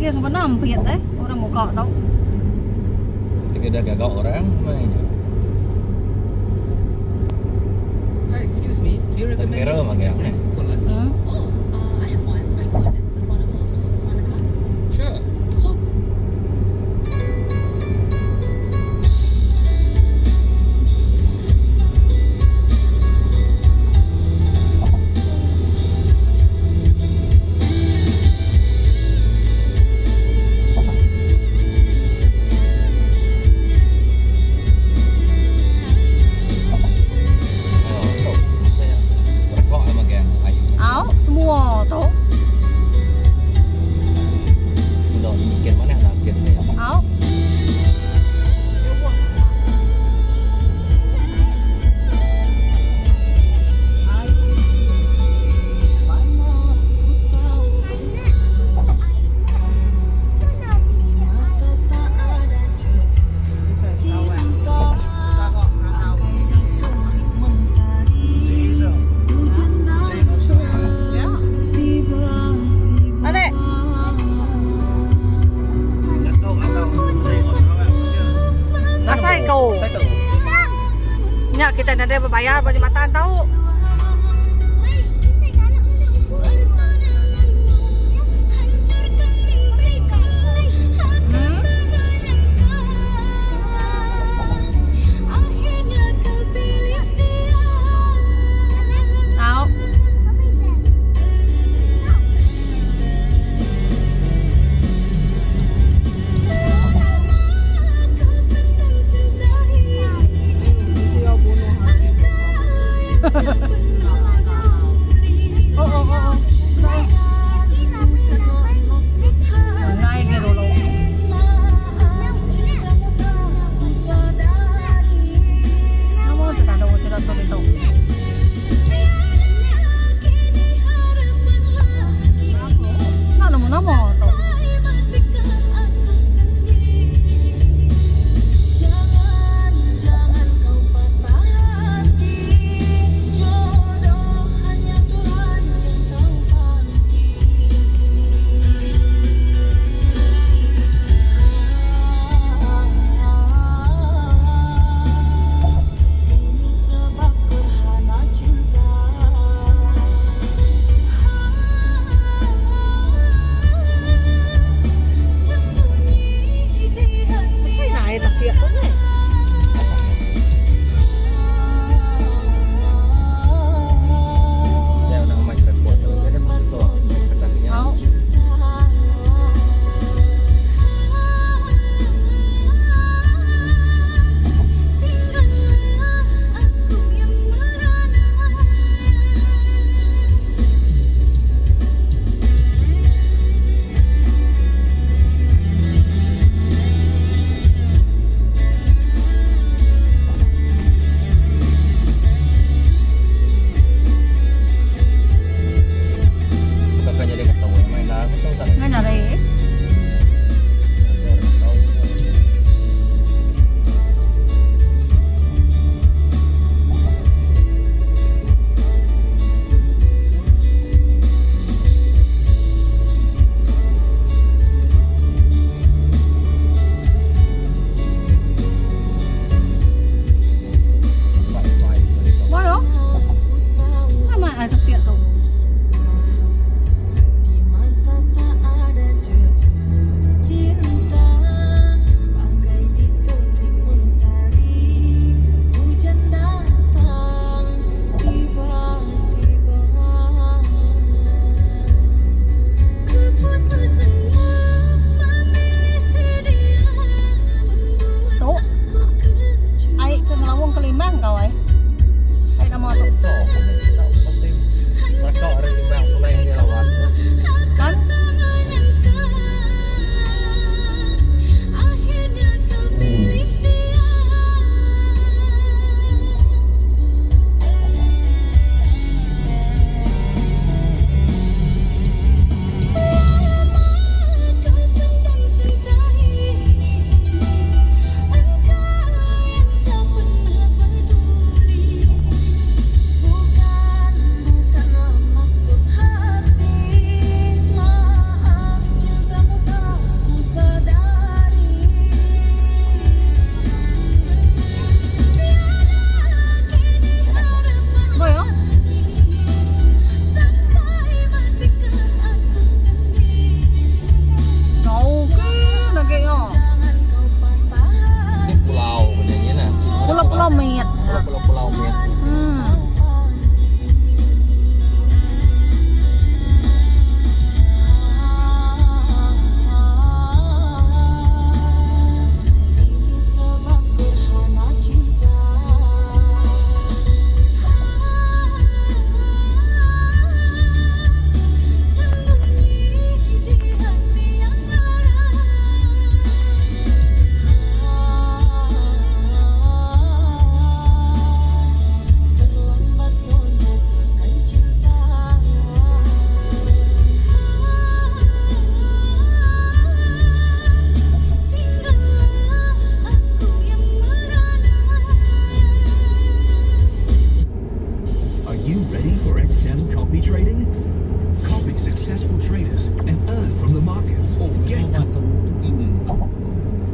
Sigi sebenar empit eh orang muka tu. Sigi dah gaga orang meh nya. Hi, excuse me. Do you recommend Kira any magang, place eh? for lunch? Hmm. Oh, I have one quite good and it's affordable also. Wanna come? Sure. So Au, semua tu. Au. Adik. Asai kau. Nya kita nadai bebayar ba jematan tau. Hmm? Tau.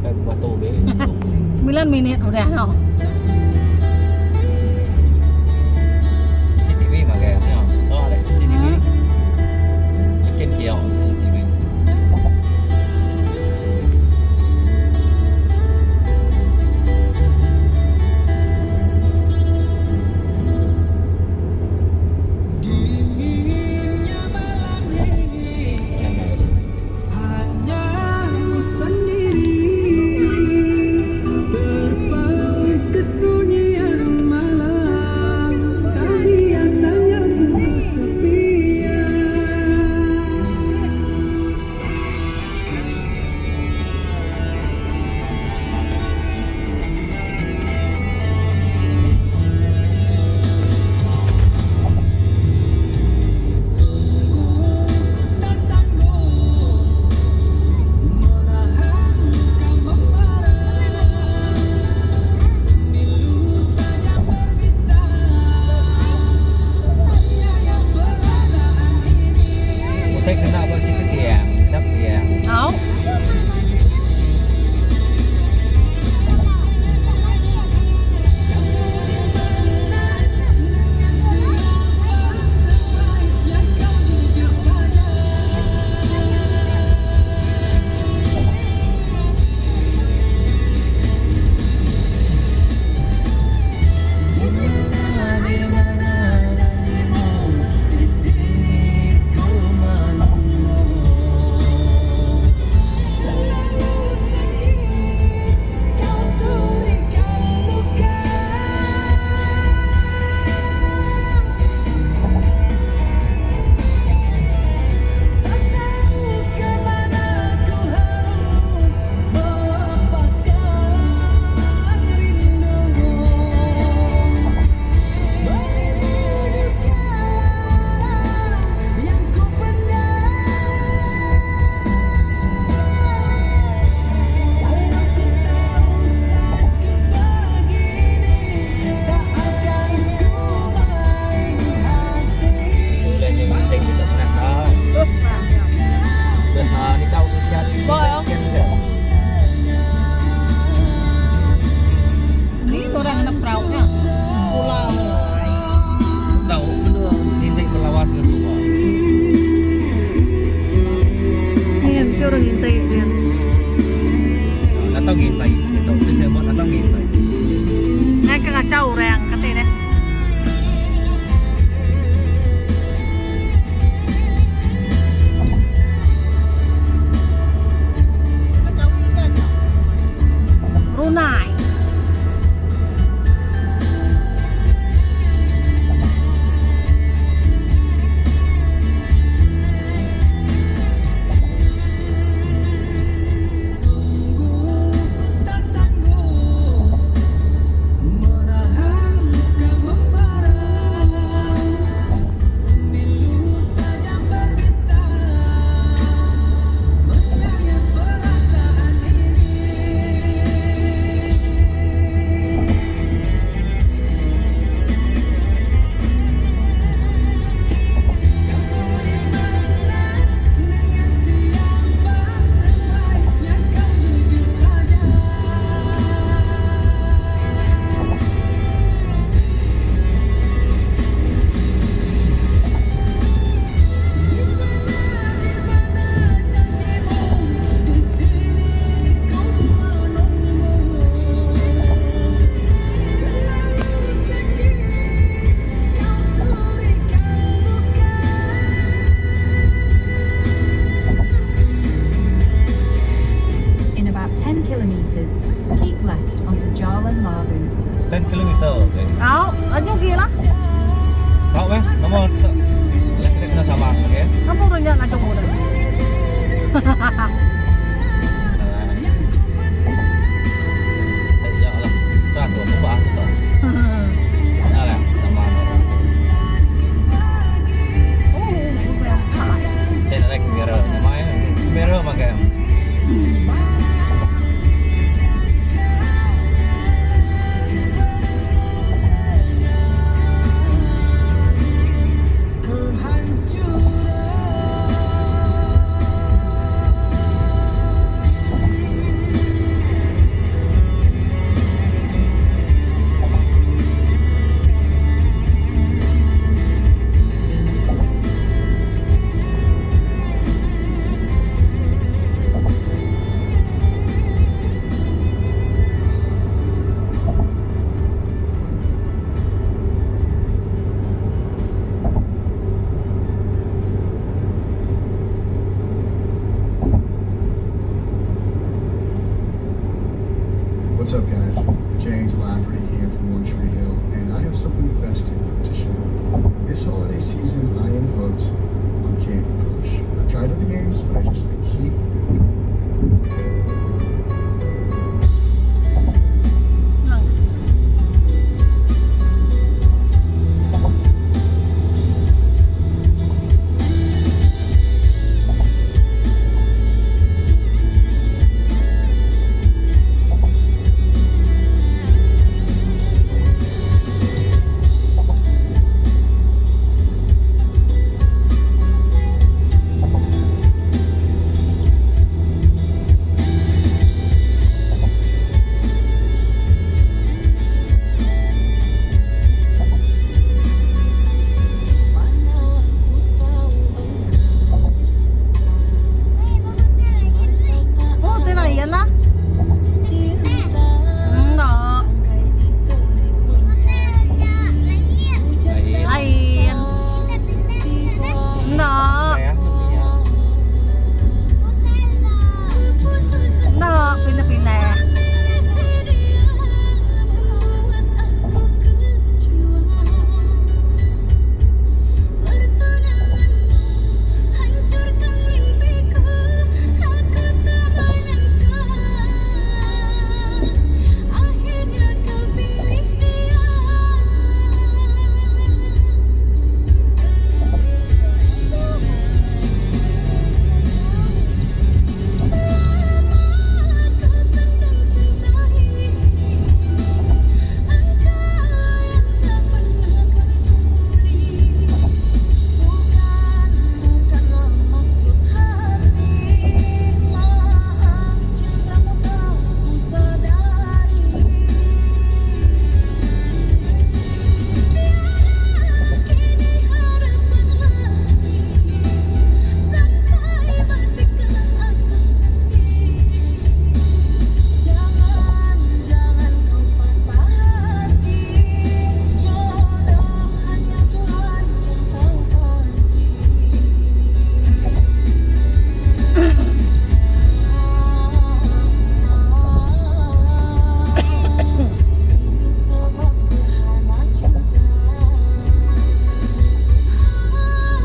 Bukai bebatu be. Semilan minit udah no. CCTV makai nya. Tu ada CCTV. Makin kiau CCTV. Utai kena ba situ tiang, genap tiang. Au. Ulih nya nginting kita manah ka. Biasa nikau ke. Ni orang anak perau nya. Pulau. Tau menua nginting belawas enggau suba. Ni bisi orang ngintai din. Atau ngintai ditu bisi sebut atau ngintai. Ngai ke ngachau orang kati deh. Brunei. In about 10 kilometres, keep left onto Jalan Labu. 10 kilometer. Okay. Au, anyu gila. Tau meh, nama tu. Lek kita kena sabar, okey. Nama orang nya ngajung orang. Tak ya lah. Satu sebab tu. Dah lah, sama orang. Oh, bukan salah. Dia nak naik kamera. Nama ya, kamera makan. What's up guys? James Lafferty here from One Tree Hill and I have something festive to share with you. This holiday season I am hooked on Candy Crush. I've tried other games but I just I keep Oh, ti lain lah. Enda. Lain. Lain. Enda. Ya, ya. Enda pindah-pindah.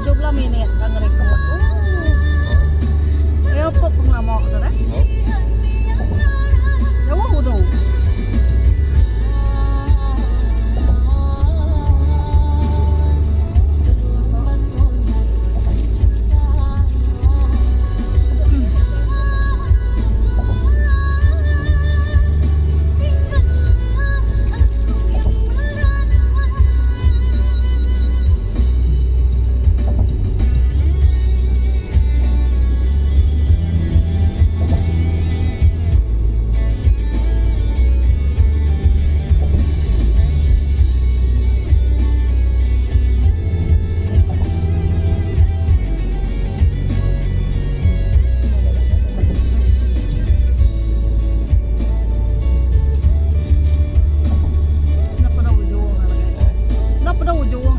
12 minit ka ngerikod. Oh. Ayo pok pengelama tu dah. Oh. Jauh udu. Enda peda ujung lagi. Enda peda ujung.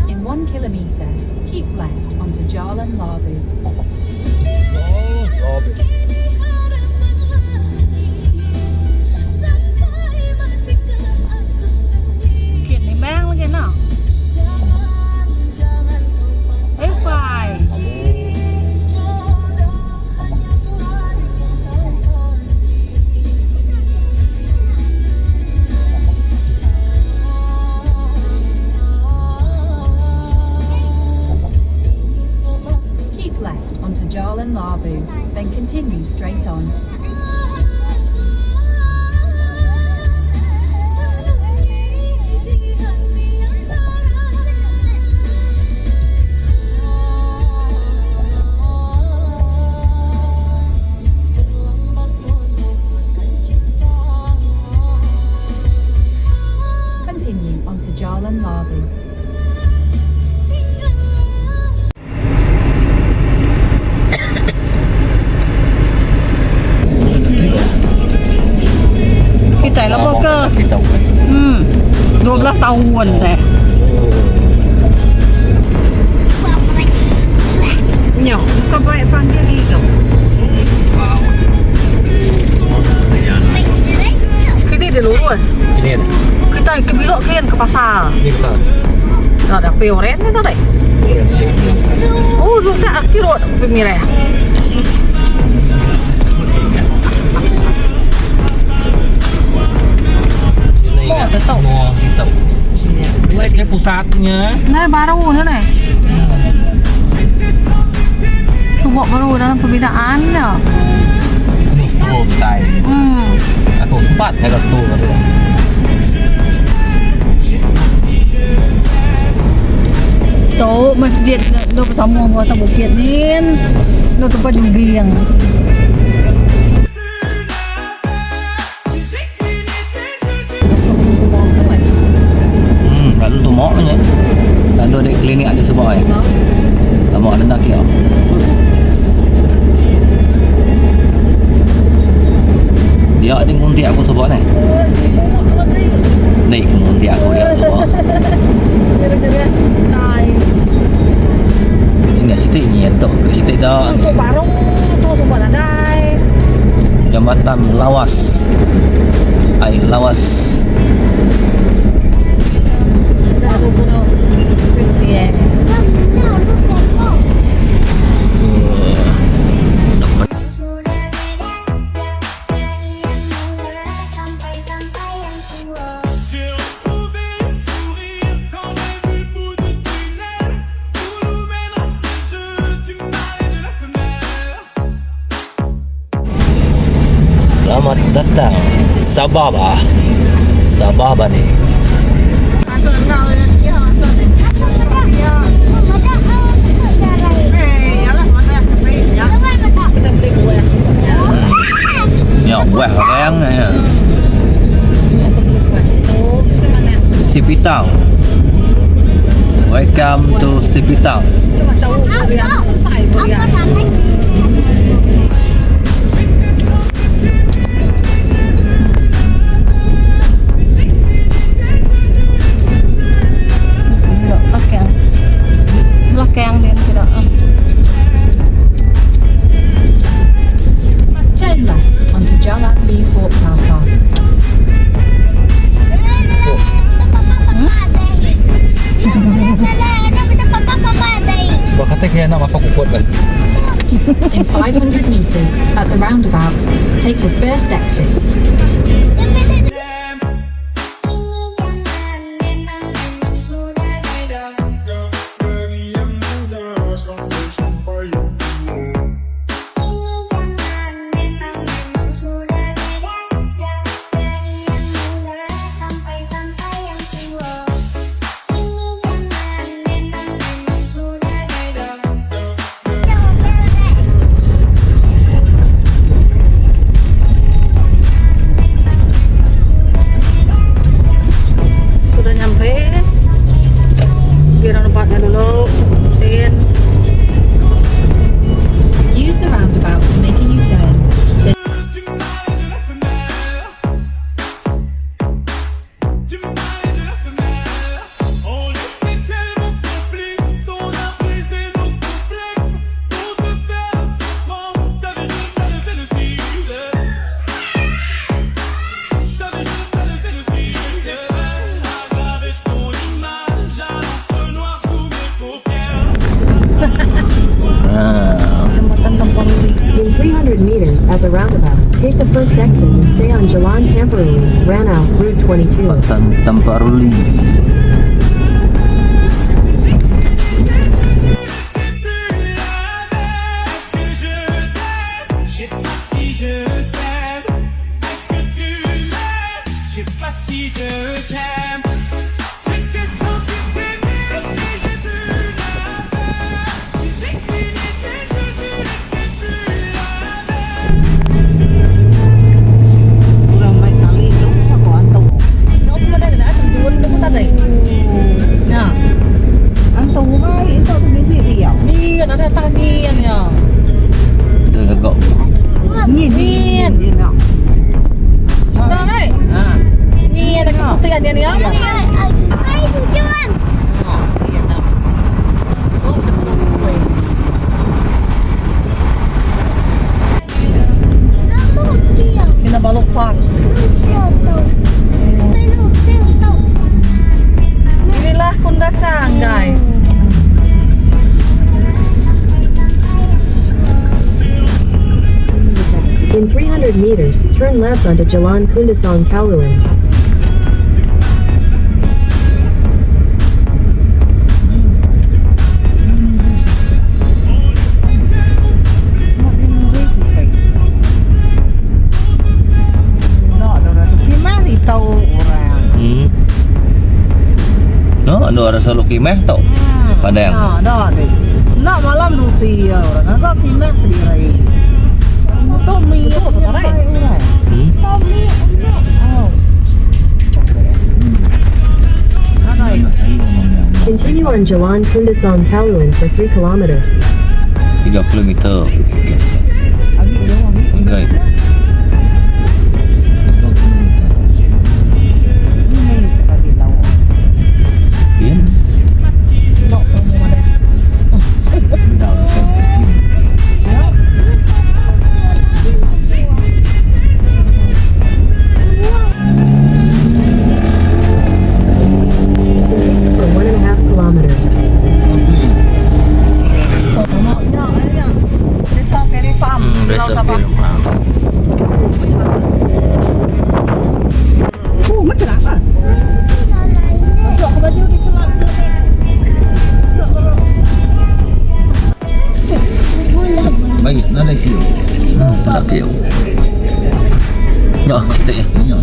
In 1 kilometre, keep left onto Jalan Labu. Jalan Labu, then continue straight on. Continue onto Jalan Labu. Kita lama ke? Kita bukan. 12 tahun dah. Nyo, kau baik panggil gitu. Kita dia lurus. Ini ada. Kita ke bilok kan ke pasar. Ini besar. Tak ada pe oren ni tak ada. Oh, lu tak aktif road pemirah. Oh, tetap. Oh, kita. Ini pusatnya. Nah, baru ni ni. Subak baru dalam pembinaan ya. Ini store besar. Aku sempat nak store dia. Tu masjid tu bersama gua atas bukit ni. Tu tempat jogging. Lalu tu mak punya. Lalu ada klinik ada sebuah eh. Lama ada nak kia. Dia ada ngunti aku sebuah ni. Ni ngunti aku dia sebuah. Kira-kira tai. Ini situ ni tu, situ dah. Tu baru tu semua nadai. Jambatan Lawas. Ai Lawas. Dah tu pun crispy eh. J'ai retrouvé le sourire quand j'ai vu le bout du tunnel où nous mènera ce jeu du mâle et de la femelle. Selamat datang Sabah bah. Sabah bah ni. Masuk nak ya masuk. Ya. Eh, yalah mana ya. Kita beli kuih. Ya, wah orang ni. Tu kita mana? Sipitang. Welcome to Sipitang. Cuma jauh yang selesai boleh. Belakang. Belakang dia tidak. Turn left onto Jalan Beaufort Car Park. Buat kata kaya nak apa kukut kan. In 500 meters, at the roundabout, take the first exit. Sudah nyampe. Biar tempatnya dulu. Sin. Use the roundabout to make a U-turn. Then Du mâle et de la femelle. Du mâle et de la femelle. On était tellement complices, on a brisé nos complexes pour te faire comprendre. T'avais juste à lever le cil. T'avais juste à lever le cil. J'avais ton image à l'encre noire sous mes paupières. Ha. Jembatan Tamparuli. In 300 meters at the roundabout, take the first exit and stay on Jalan Tamparuli, Ranau, Route 22. Jembatan Tamparuli. Est-ce que Teluk Park. Inilah Kundasang guys. In 300 meters, turn left onto Jalan Kundasang Kaluan. No, anu orang selalu kimeh tau. Padang. Ha, dah ni. Nak malam roti ya orang. Agak kimeh berdiri. Tu mi tu tu tarai. Continue on Jalan Kundasang Kaluan for 3 kilometers. 3 kilometer. Okey. Okey. Bien. Continue for 1.5 kilometers. Desa Ferry Farm. Desa Pulau Sabah. Ferry Farm. Oh, macam apa? Baik, nak lagi. Tak kira. Ya, kita ya. Ya,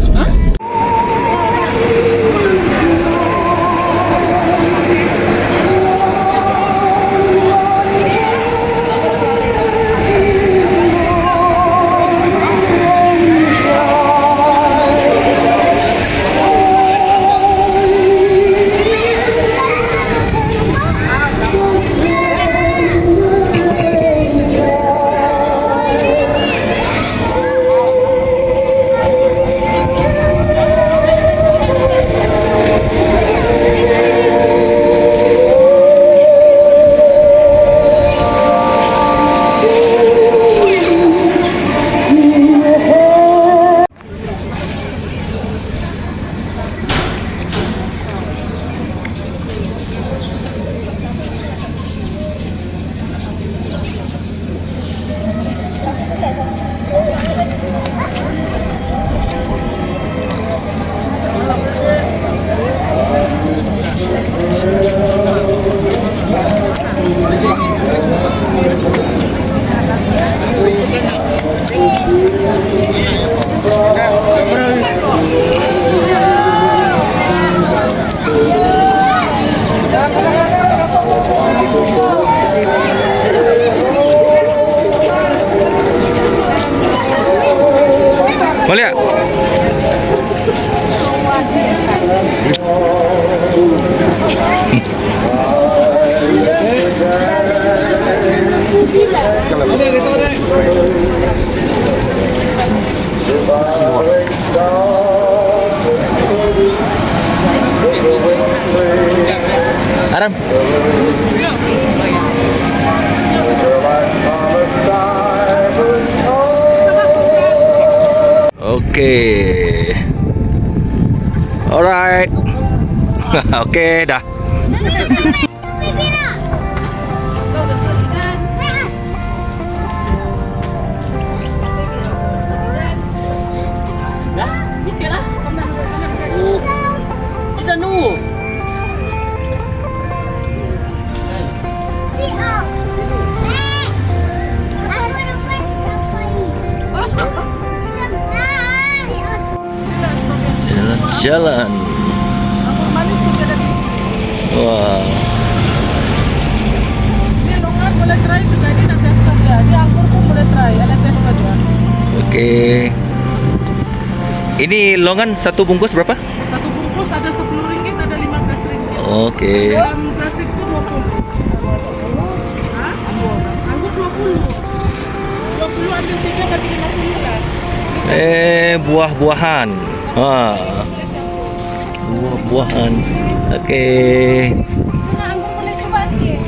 Boleh tak? Aram. Okay. Alright. Okay, dah. Jalan-jalan. Wah. Ni longan boleh try juga ni nak test dia. Ni anggur pun boleh try. Ada test dia. Okey. Ini longan satu bungkus berapa? Satu bungkus ada RM10, ada RM15. Okey. Dalam plastik tu 20. Ha? Anggur. Anggur 20. 20 ambil 3 bagi 50 kan? Eh, buah-buahan. Ha. Buah-buahan. Okey. Anggur boleh cuba sikit.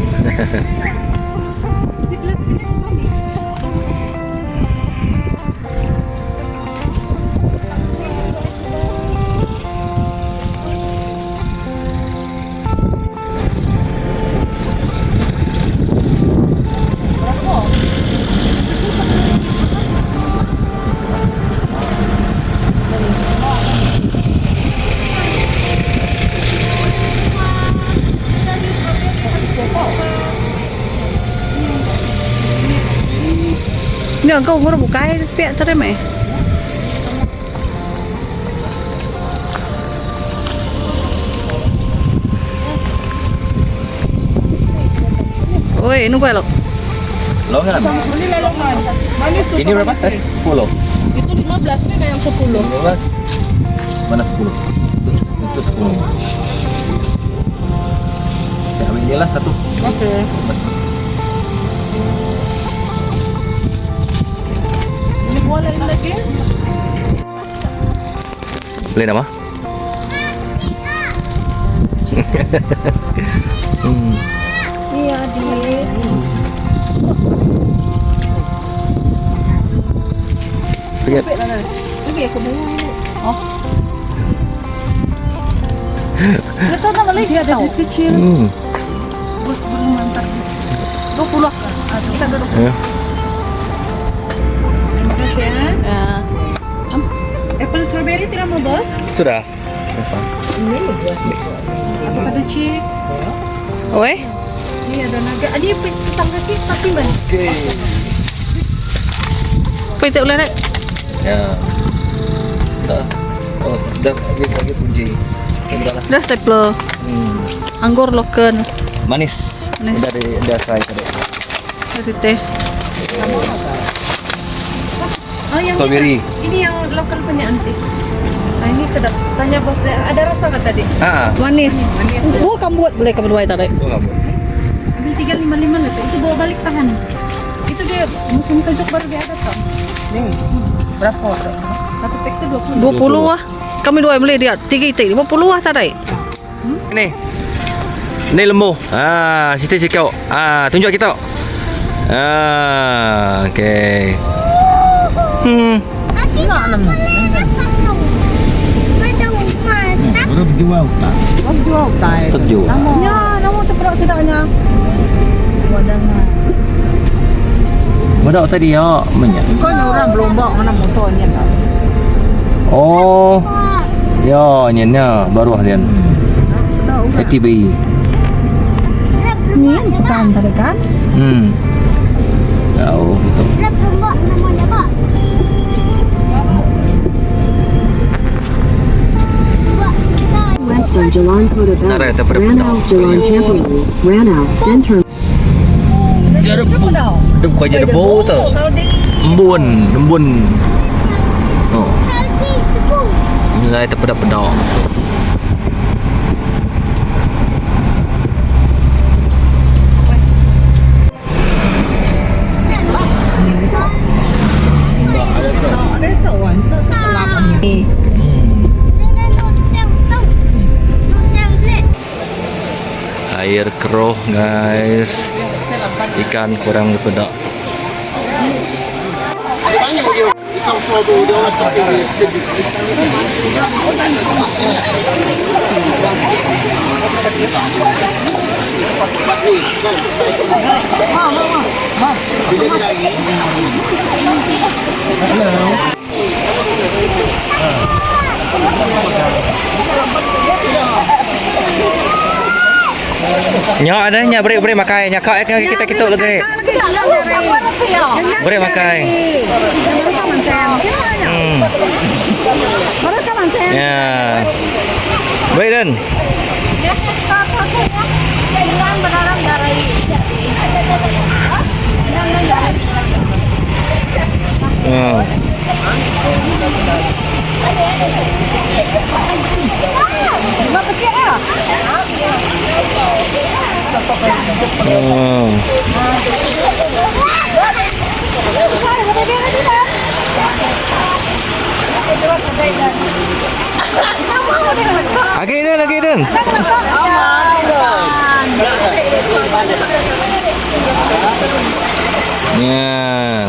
Sebelah sini. Nya engka umur bukai sepiak tadi meh. Oi, nunggu elok. Longan. Ini berapa? Eh, 10. Itu 15 ni yang 10. 15. Mana 10? Itu, itu 10. Saya ambil ini lah satu. Okey. Ini buah lain lagi. Boleh nama? Iya, di. Lihat. Lagi aku beli. Oh. Itu kan beli dia ada duit kecil. Bos belum antar. 20. Kita duduk. Ya. Terima kasih ya. Ya. Apple strawberry tidak mau bos? Sudah. Avocado cheese. Oi. Ini ada naga. Ini pisang kaki pasti mana? Okey. Apa itu boleh rek? Ya. Dah. Oh, dah habis lagi kunci. Sudah lah. Dah stapler. Anggur loken. Manis. Manis. Udah di udah try tadi. Dari tes. Oh, yang Strawberry. Ini, ini yang lokal punya antik. Ah, ini sedap. Tanya bos, ada rasa nggak tadi? Ah. Manis. Oh, kamu buat boleh kamu buat tadi. Oh, enggak boleh. Ambil 355 lah tuh. Itu bawa balik tahan. Itu dia musim sejuk baru dia ada tuh. Nih. Berapa? Satu pack itu 20. 20 ah. Kami dua beli dia 3 itik 50 ah tadi. Ni. Ni lembu. Ah, situ sikau. Ah, tunjuk kita. Ah, okey. Baru berjual tak? Jual tak? Terjual. Ya, namu cepat sedaknya. Modal tadi ya, banyak. Kau ni orang belum bawa mana motornya tak? Oh. Ya, ni ni baru harian. ATB. Ni bukan tadi kan? Jauh gitu. West on Jalan Kota Nara, Baru, tak Ranau, Jalan Tamparuli, Ranau, then turn Dia bukan je debu tu. Embun, embun. Oh. Nilai terpedak-pedak. Air keruh guys. Ikan kurang pedak. Nyak ada nyak beri beri makai nyak kak kita kita lagi. Beri makai. Ya. Baik dan. Lagi dan, lagi dan. Ya.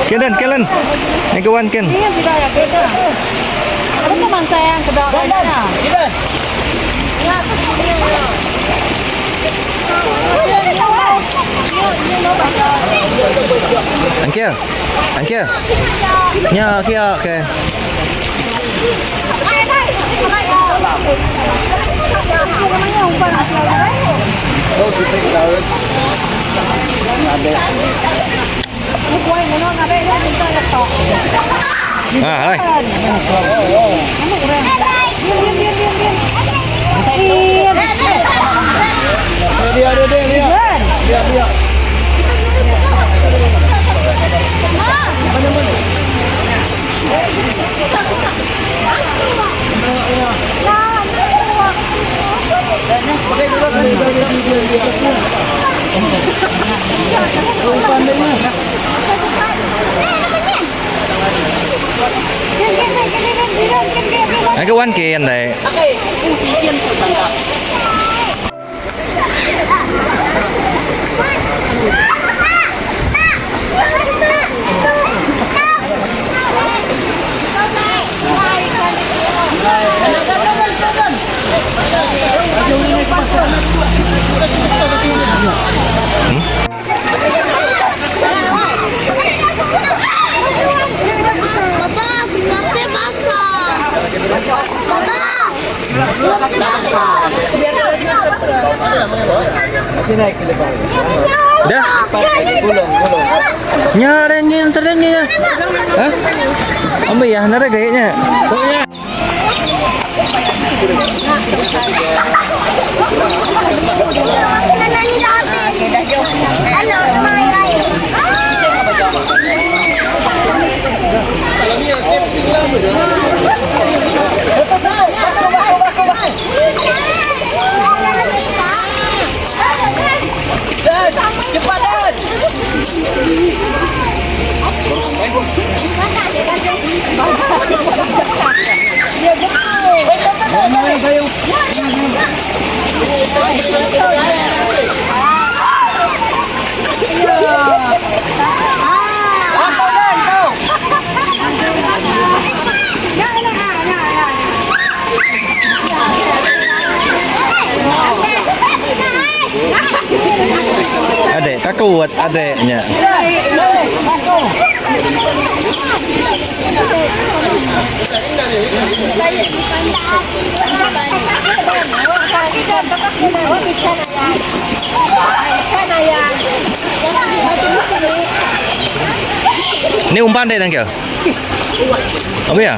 Kelen, kelen. Yang kawan Ken. Angkia. Angkia. Nya kia ke. Ha, hai. Ai ke wan ke andai. Dah. Nya ada nya ntar nya. Hah? Ambil ya, nara gayanya. Pokoknya. Adek takut adeknya. Ni umpan dek nangka. Apa ya?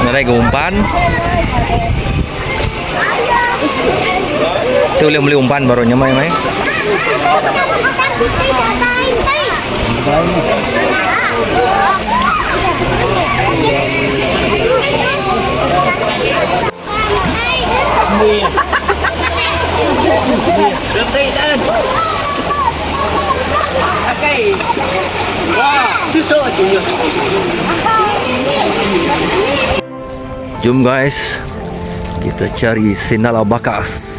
Nadai ga umpan. Tu ulih meli umpan baru nya mai mai. Jom guys, kita cari Sinala Bakas.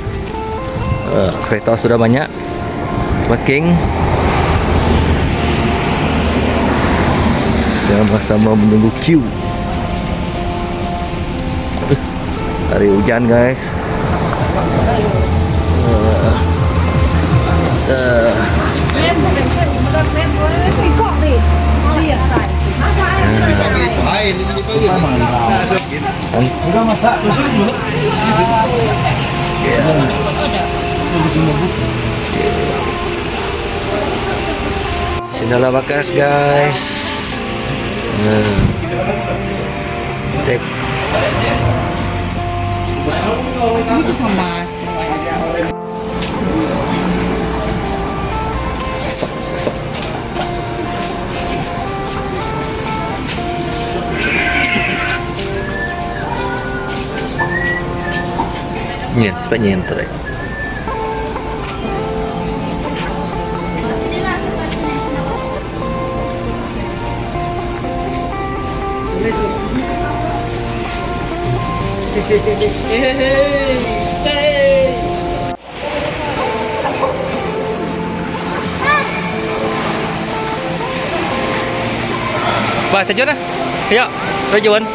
Kereta sudah banyak parking. Sama-sama menunggu queue. Hari hujan guys. Sinalah bakas guys. Tek. Sok, sok. Nyin, cepat nyin tu deh. Bah, terjun lah. Ayo, terjun.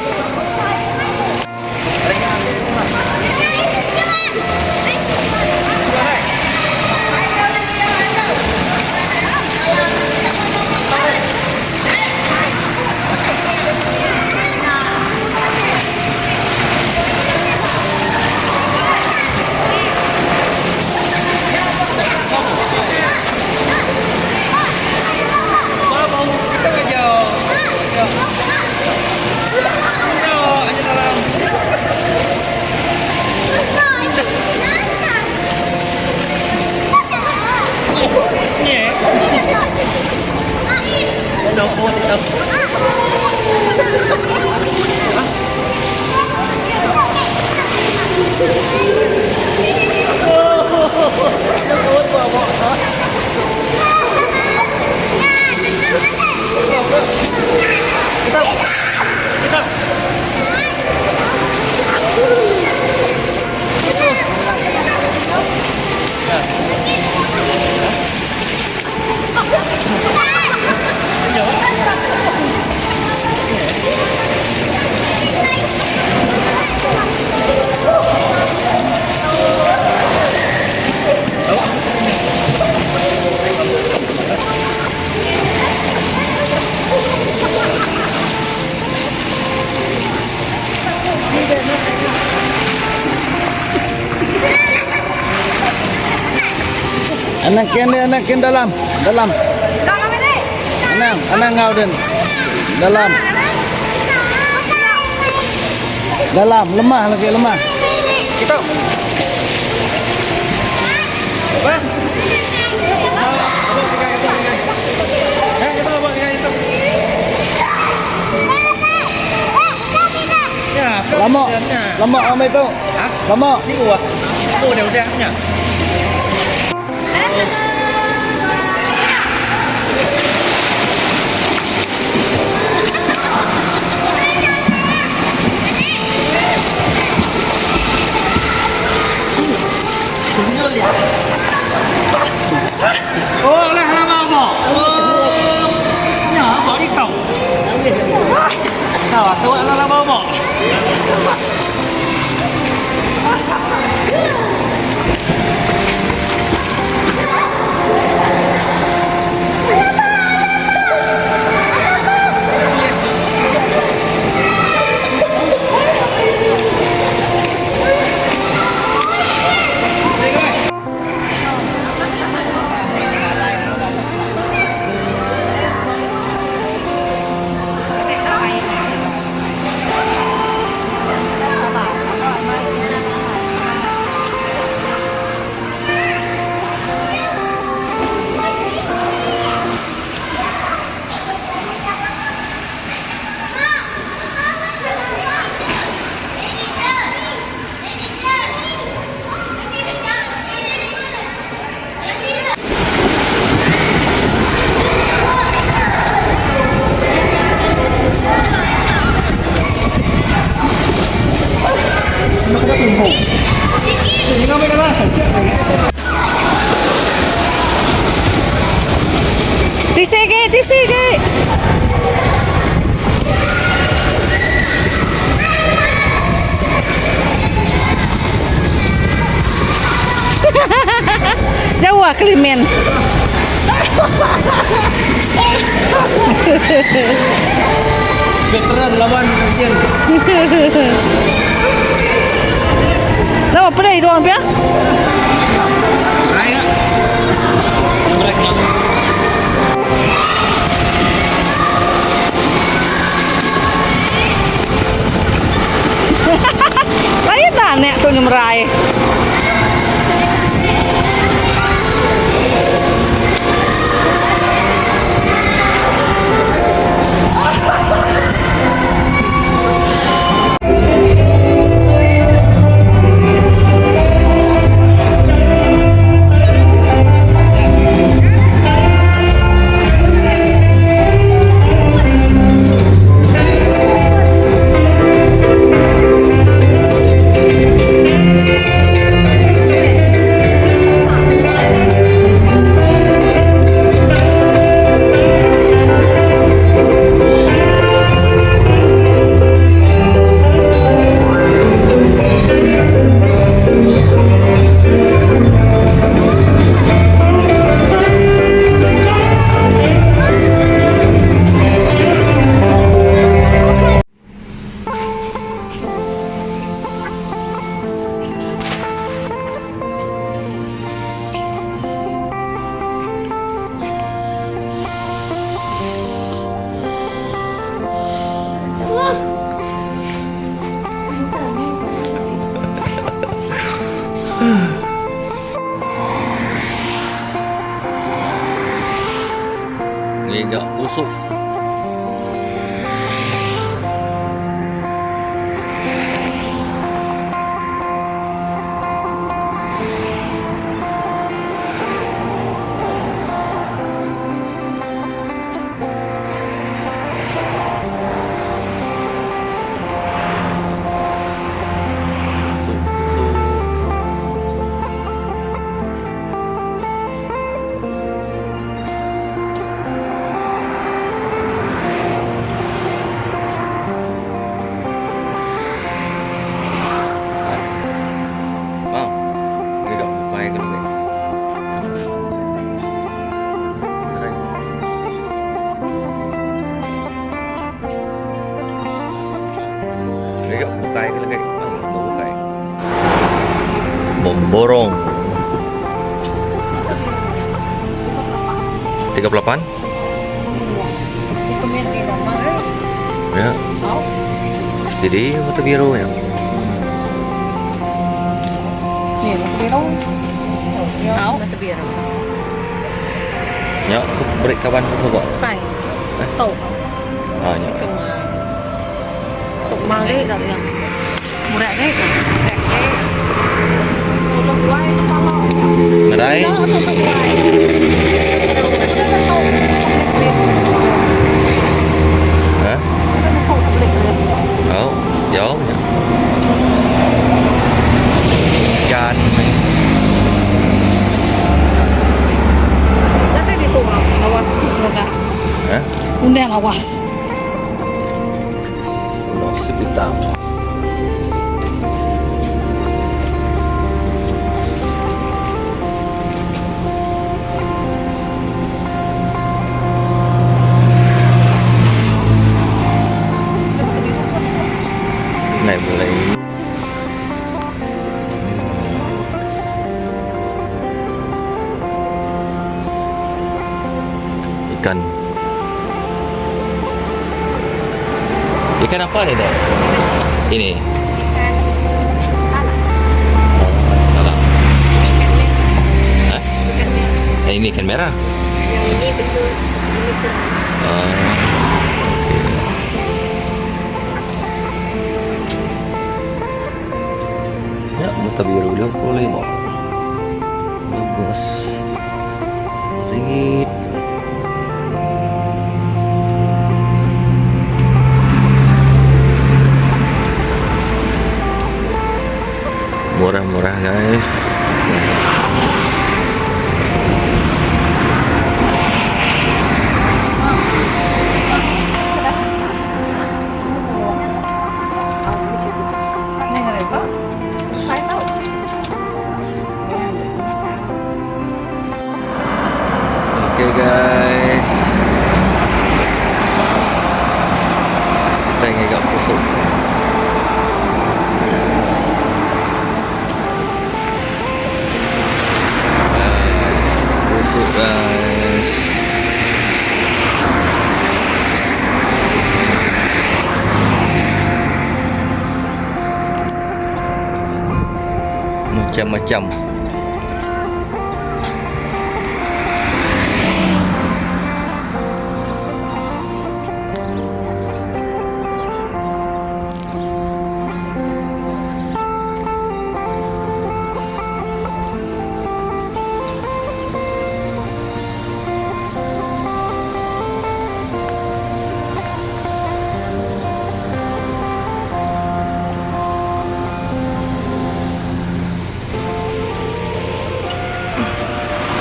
Anang ken dia, anang ken dalam, dalam. Anang, anang ngau den. Dalam. Dalam, lemah lagi lemah. Kita. Lama, lama amai tu. Lama. Ni gua. Oh, dah udah nya. Oh, lah lama apa? Oh. Nya, bỏ đi cầu. Sao à, tôi là lama apa? Tisigi, tisigi. Jauh ah kelimin. Veteran lawan presiden. Nama pedih doang pia? Raya. Mereka. Lain tak nek tu nyemerai. Ngiga pusuk. Memborong 38. Ya. Steady mata biru ya. Mata biru. Ya, aku break kawan aku coba. Pai. Tau. Ah, ya. Tuk mari dah yang. Murah deh. Murah deh. Tolong guai kepala. Nadai. Ha? Oh, jauh. Ikan. Nanti itu awas mudah. Ha? Undang awas. Nasi hitam. Này boleh. Ikan. Ikan apa ni dek? Ini. Ikan talang. Oh, talang. Ikan merah. Hah? Ikan merah. Eh, ini ikan merah. Yang ini betul. Ini kurang. Ah, okey. Ya, mata biru 25. Bagus. Ringgit. Murah-murah guys. Oke guys. Kita ngiga pusuk. Pusuk guys. Macam-macam.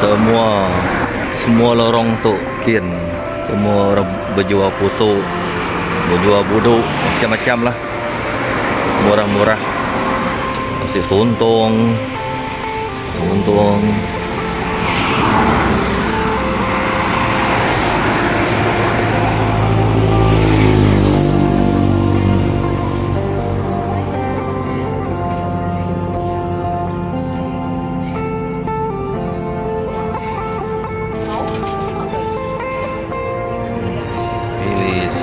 Semua semua lorong tu kin semua orang berjual pusuk, berjual buduk, macam-macam lah. Murah-murah. Nasi sontong. Sontong. Rilis.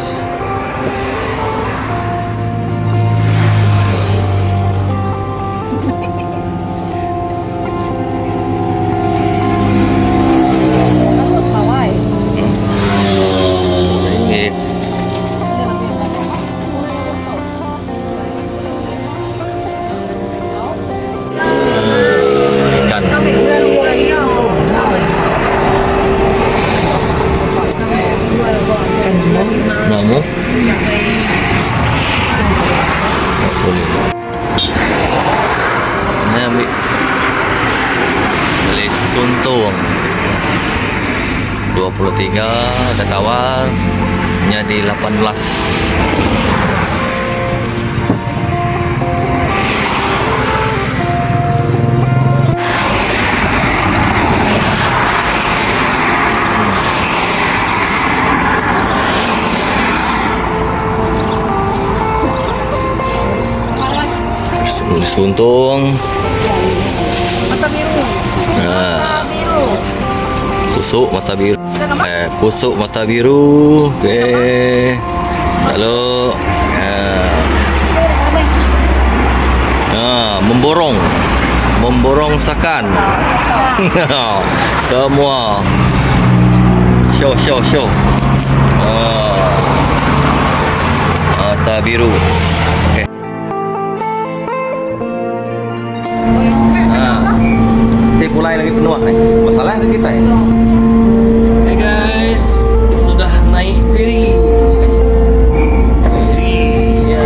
Boleh. Ni ambil beli suntung 23 dah tawar jadi 18. Suntung. Mata biru. Ha. Biru. Pusuk mata biru. Eh, pusuk mata biru. Okey. Lalu ha. Ha, memborong. Memborong sakan. Semua. Show show show. Ha. Mata biru. Okey. Ha. Nanti pulai lagi penuh ni. Masalah ke kita ni? Hey guys, sudah naik feri. Feri. Ya.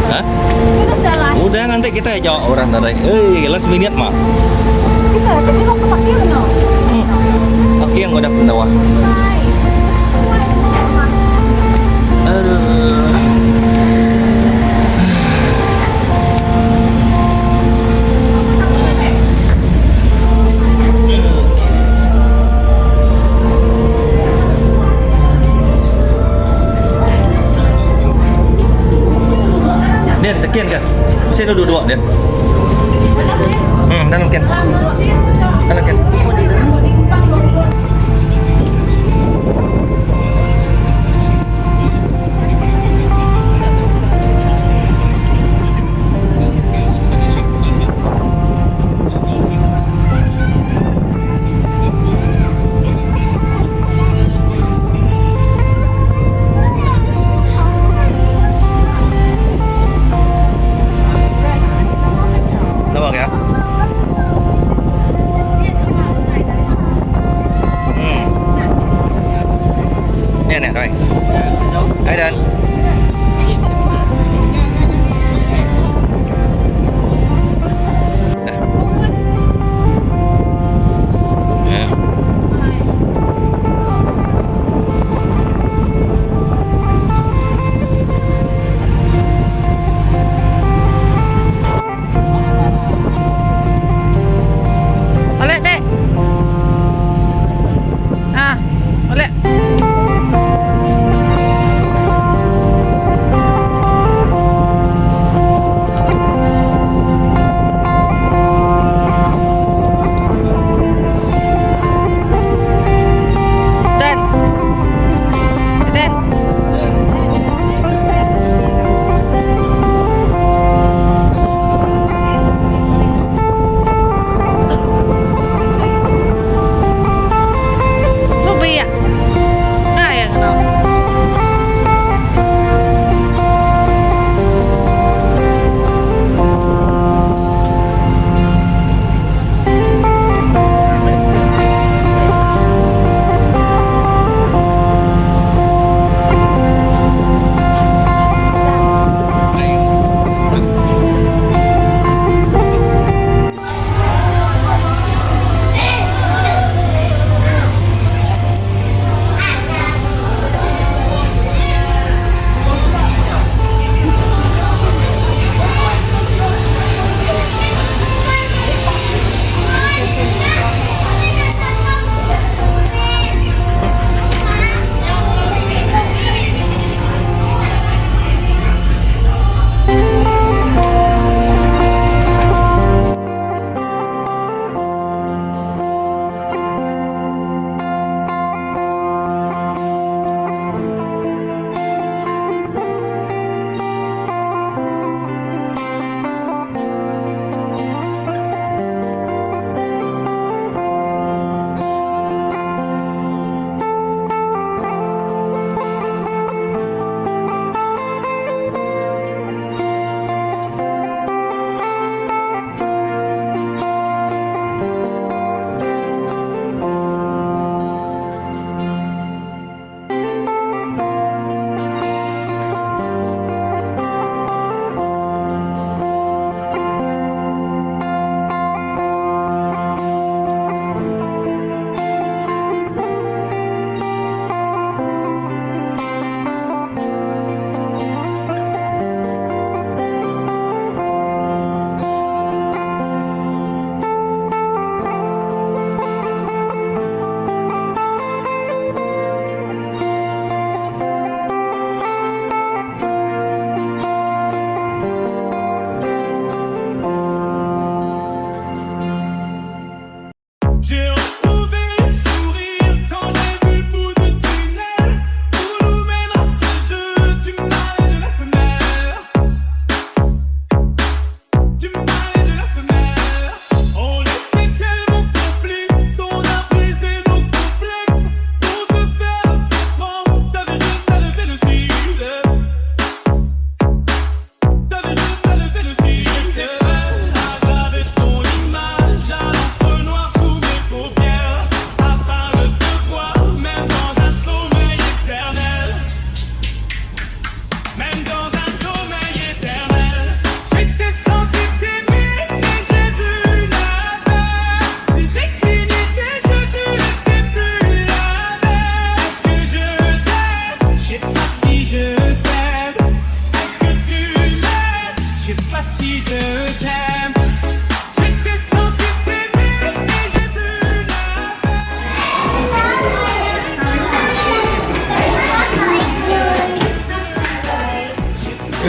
Hah? Udah nanti kita jawab orang tadi. Eh, last minute mah. Okey yang udah pendawa. Aduh. Den, tekian ke? Mesti ada dua-dua, Den. Dalam ken. Dalam ken. Nampak ya?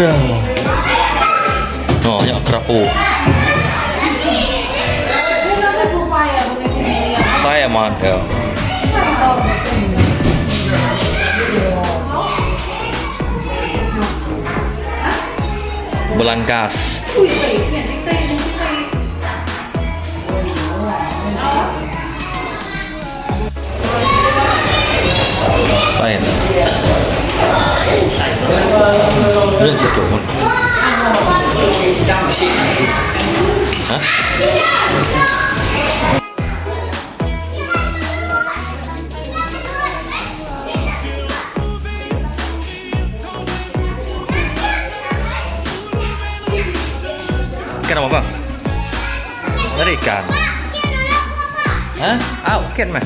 Oh, nya kerapu. Saya amat ya. Belangkas. Saya. Ini satu pun. Hah? Ikan apa bang? Ada ikan. Hah? Au, ikan mah.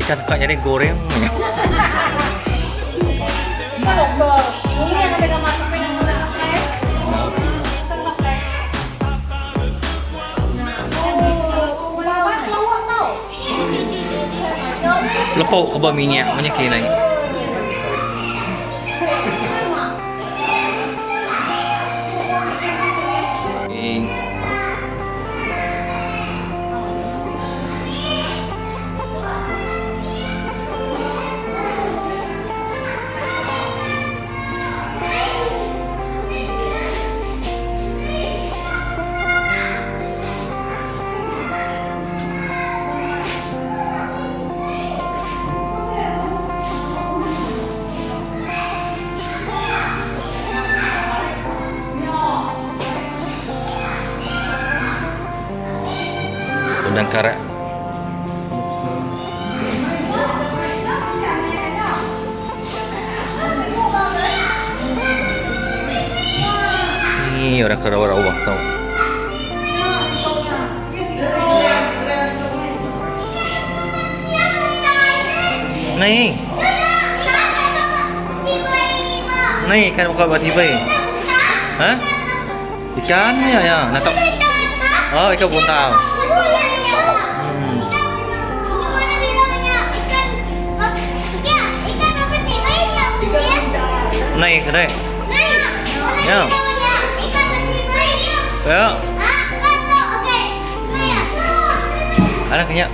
Ikan kak jadi goreng. Lepuk ke ba minyak punya kini. Udang karak. Ni orang kerawa-rawa tau. Ni. Ni ikan buka buat tiba. Ha? Ikan ya ya, nak tahu. Oh, ikan buntal. Ni ke dai. Ya. Ya. Ada kenyap.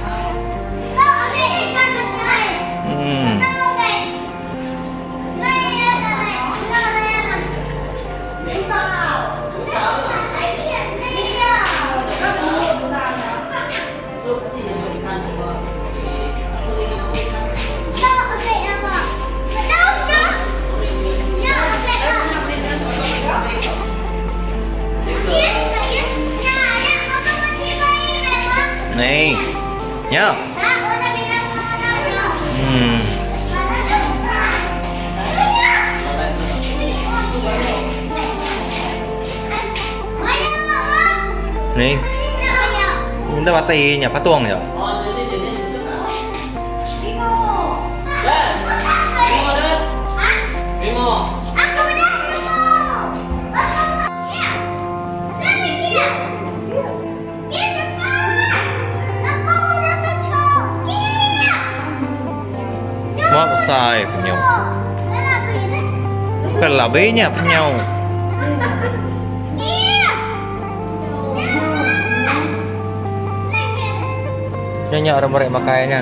Ni. Ya. Ni. Benda mati nya patung je. Mak besar penyau. Bukan labenya penyau. Nyonya orang mereka makainya.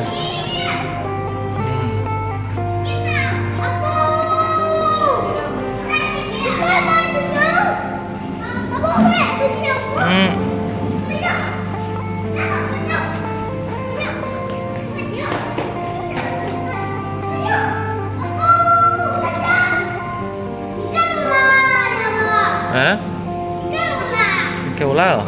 Hah? Ikan ular.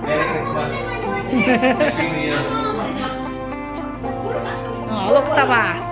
Merry Christmas. Happy New Year. Oh, look tabas.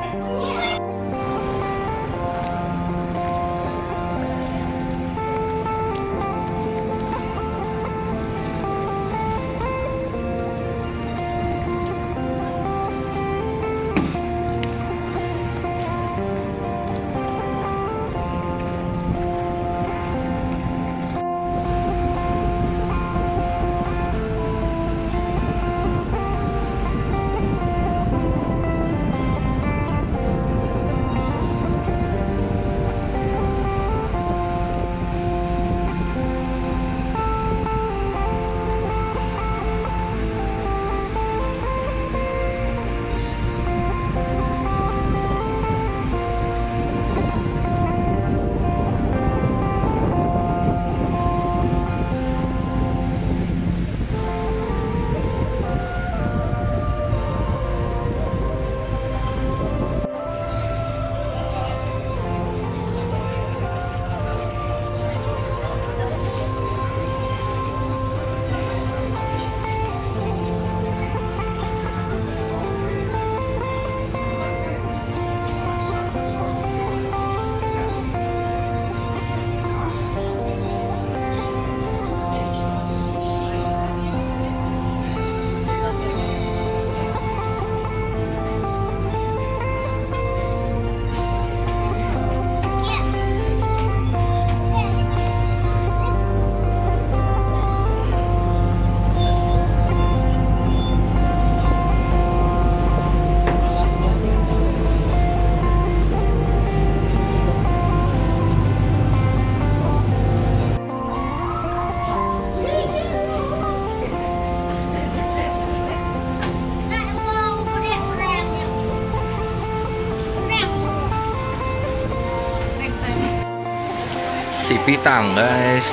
Sipitang guys.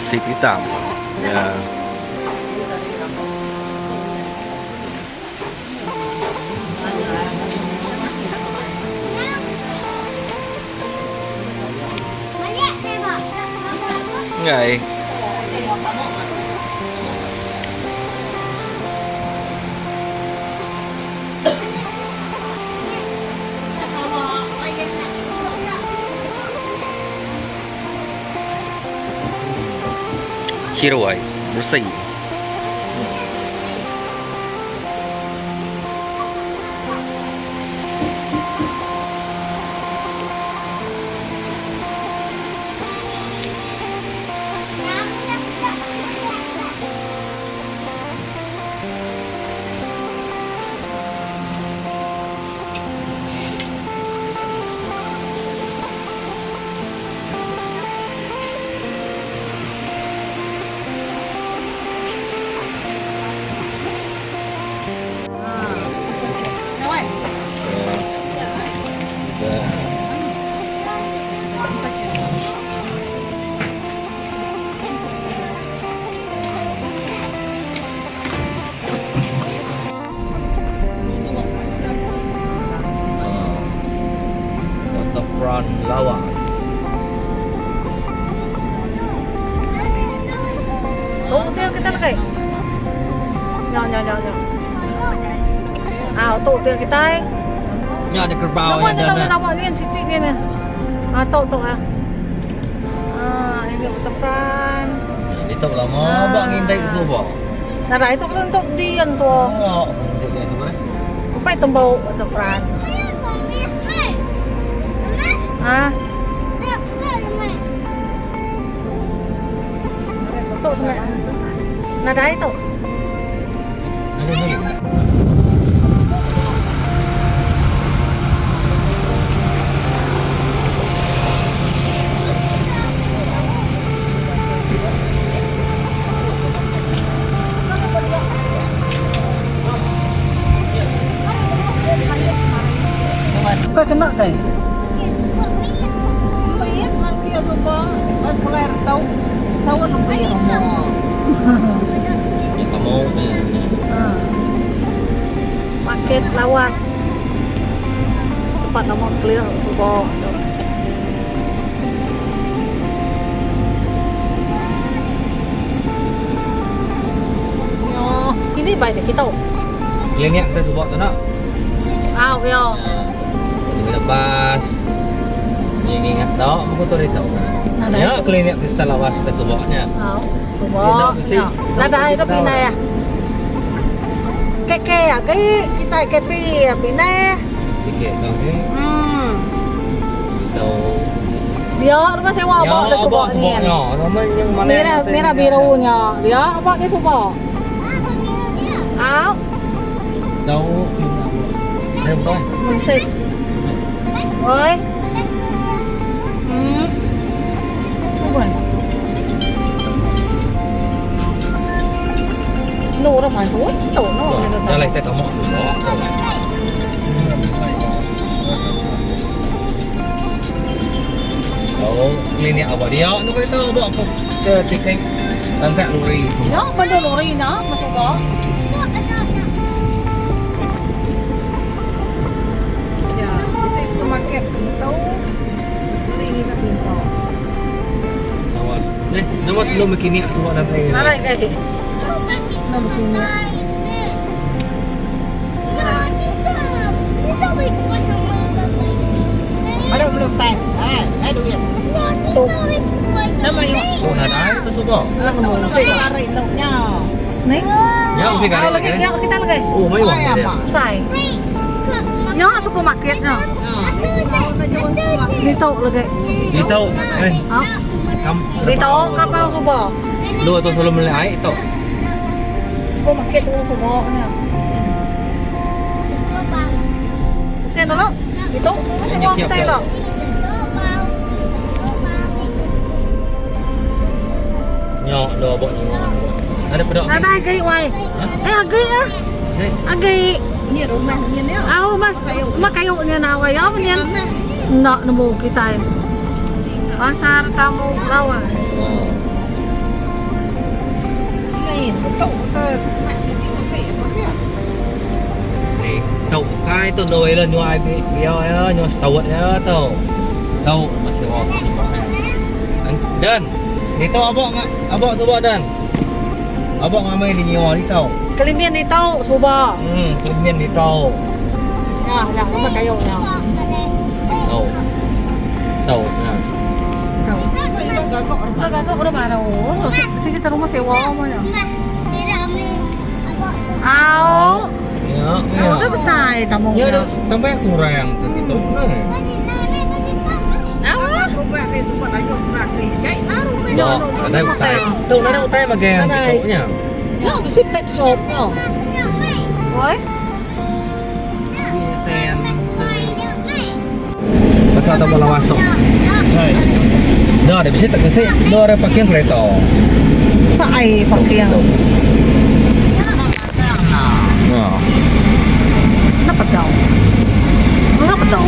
Sipitang. Ya. Ngai. Chiru ai, bersih. Waterfront Lawas. Tu dia kita lagi. Nya nya nya nya. Ah, tu dia kita. Nya ada kerbau Nama yang ni ada. nama nama ni yang sipi ni ni. Ah, tu tu ah. Ah, ini waterfront. Ini tu lama bang ngintai subo. Nah, itu kan untuk dian tu. Oh, ngintai dia subo eh. Sampai tembau waterfront. Ah. Tu sama. Nadai tu. Ada boleh. Kau kena kai? Ya kamu ni. Market Lawas. Tempat nama clear subah tu. Yo, ini baik deh kita. Klinik kita subo tu nak. Ah, yo. Kita lepas. Ni ingat tak, buku tu dia tahu. Ya, klinik kita lawas kita suboknya. Ah, subah. Nadai tu pinai ah. Keke ah, cái kita kepi ah pinai. Fikir kau ni. Tahu. Dia rumah sewa Ya, apa ada subah ni. suboknya. Nama yang mana? Merah merah birunya. Dia apa ni subah? Ah, Tahu klinik apa. Ada betul. Mesti. Oi. Tunggu. Nụ nó phản số tổ nó. Dah lah kita kamu subok. Oh, klinik apa dia? Tu kau tahu bawa ke ke tikai angkat lori. Nó bên đồ lori nó mà số có. Ya, saya supermarket tahu beli kita pintu. Lawas. Ni, nama belum klinik subok nanti. Mana cái? Nó begini. Ada belum time. Eh, eh duit. Tu. Nama yuk. Oh, nadai tu subok. Lah mau sih. Tarik loknya. Ni. Ya, mesti Oh, garik. lagi dia kita lagi. Oh, mai wang dia. Sai. Nhớ supermarket nè. Đi tàu lagi. Dia tahu. Eh, Hả? kam. Đi tàu kapal subah. Lu atau selalu beli air tu. Supermarket tu subah ni. Sen dulu. Itu semua kita lo. Nyok do abok ni. Ada pedok. Ada agi wai. Eh agi ah. Agi. Ni rumah ni ni. Ah rumah rumah kayu ni nak wai apa ni? Nak nemu kita. Pasar Tamu Lawas. Ni tu kai tu doi le nyuai biau ya nyuai setawat ya tu. Tu masih bawa sebab ya. Dan ni tu abok abok suba dan. Abok ngamai di nyiwa ni tau. Kelimian ni tau suba. Kelimian ni tau. Ya, ya, rumah kayu ya. Tau. Tau. Ya. Tau. Gagok rumah baru. Tu sekitar rumah sewa mana. Au. Ya, ya. Udah besar tamu. Ya, dah sampai kurang tu gitu. Au. Đó, ada utai. Tu ada utai bagian gitu nya. Ya, mesti pet shop no. Oi. Sen. Pasal tak boleh masuk. Dah, ada bisa tak kasi. Dah ada parking kereta. Sai parking. Ya. Kenapa tahu? Kenapa tahu?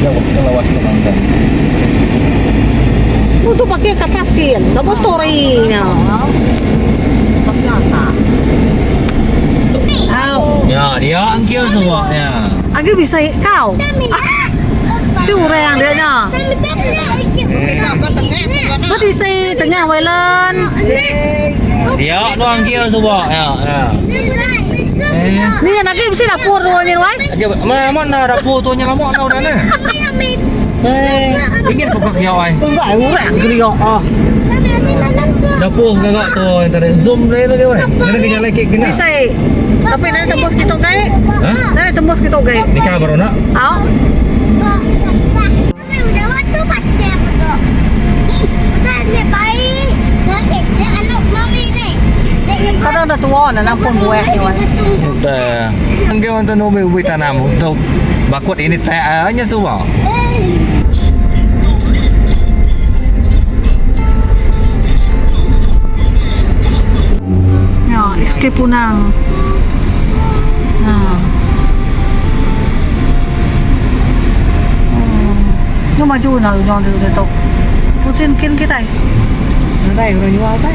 Ya, yang lawas tu bangsa. Untuk pakai kertas skin, double story nya. Au. Ya, dia angkir semua ya. Aku bisa kau. Si orang dia nya. Berarti si tengah wailan. Dia tu angkir semua ya, ya. Eh. Ni nak mesti dapur tu ni wai. Dia mana mana dapur tu nya lama tau dah nah. Eh, ingin kau kau ai. Enggak, orang keliok. Oh. Dapur gagak tu yang tadi zoom dia lagi wai. Kena kena like kena. Bisa. Tapi nanti tembus kita gai. Hah? Nanti tembus kita gai. Nikah baru nak? Au. Kadang dah tua nak nampun buah ni wai. Dah. Angke untuk nobe ubi tanam untuk bakut ini teh hanya semua. Ya, escape punang. Ha. Nhưng mà chú nào chọn từ tiếp tục. Cô xin kiên cái tay. Ở đây rồi vào tay.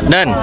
Dan.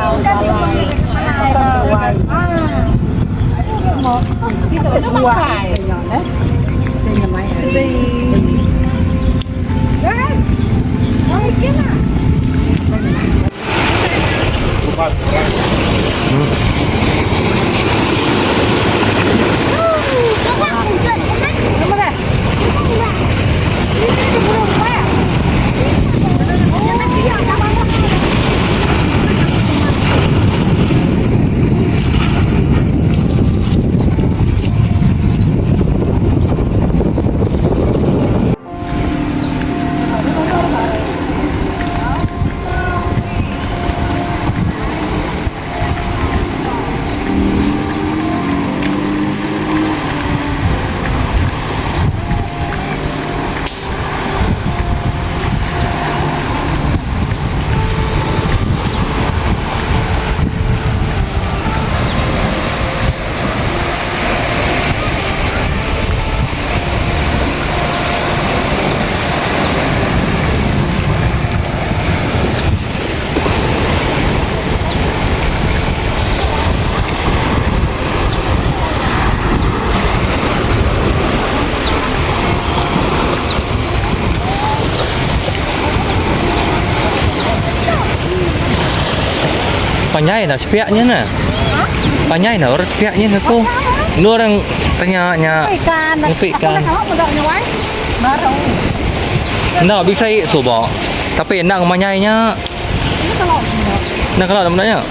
Panjai nak sepiaknya nak. Panjai nak orang sepiaknya aku. Lu orang tanya nya. Ikan. Ikan. Nak bisa ik suba. Tapi nak manyainya. Nak kalau nak nanya.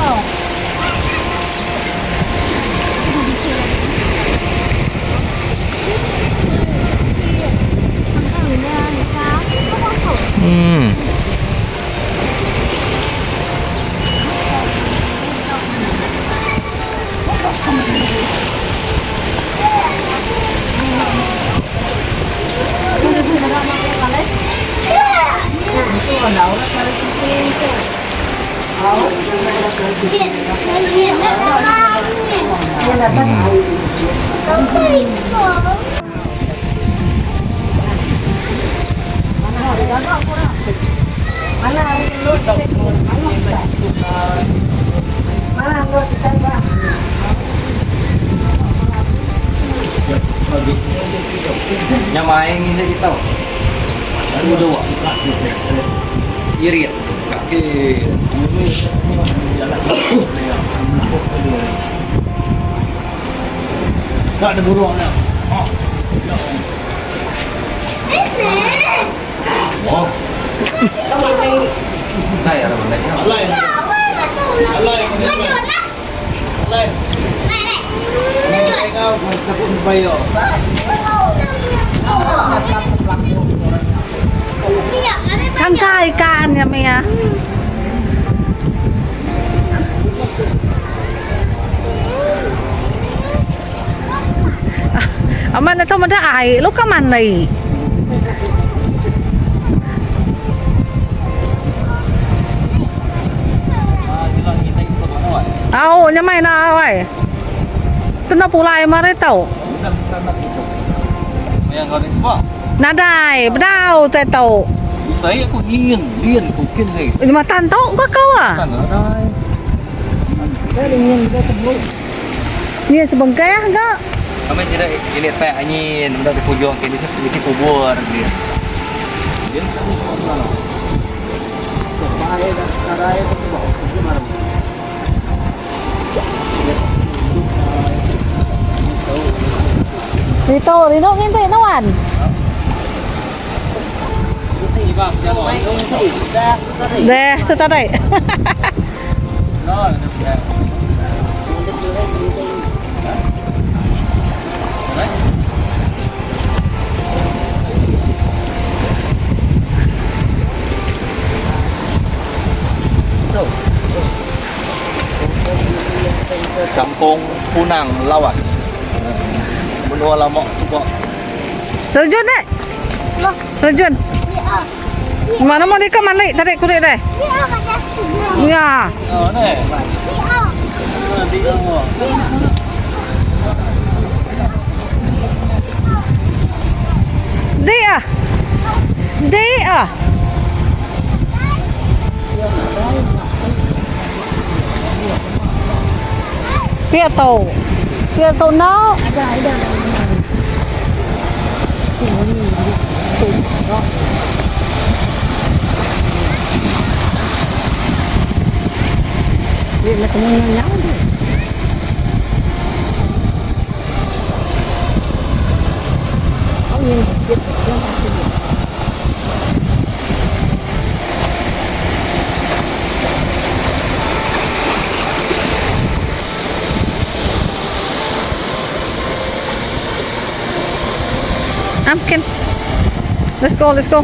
Nya main ngisai kita. Baru dua. Irit. Kaki. Tak ada burung nya. Oh. Này là mình này. Alai. Alai. Alai. Kau takut bayar. Sangka ikan ya Mia. Aman itu mana ai, lu ke mana ni? Au, nya mai na ai. Tena pulai mari tau. Yang kau ni sebab. Nadai, bedau te tau. Saya aku dingin, dingin aku kin ni. Ini matan tau kau kau ah. Kan ada. Ni sebengkai ah enggak? Kami tidak ini teh angin, benda di pujung kini isi kubur dia. Dia kami semua tu. Rito, Rito ngintai nawan. Deh, tu tak ada. Kampung Punang Lawas. Menua lama tu kok. Terjun deh. Terjun. Mana mau dia ke mana tarik kulit deh. Ya. Oh, ni. Dia. Dia. Pia tàu. Pia tàu nó. Dia nak kena nhau dia. Amkin. Let's go, let's go.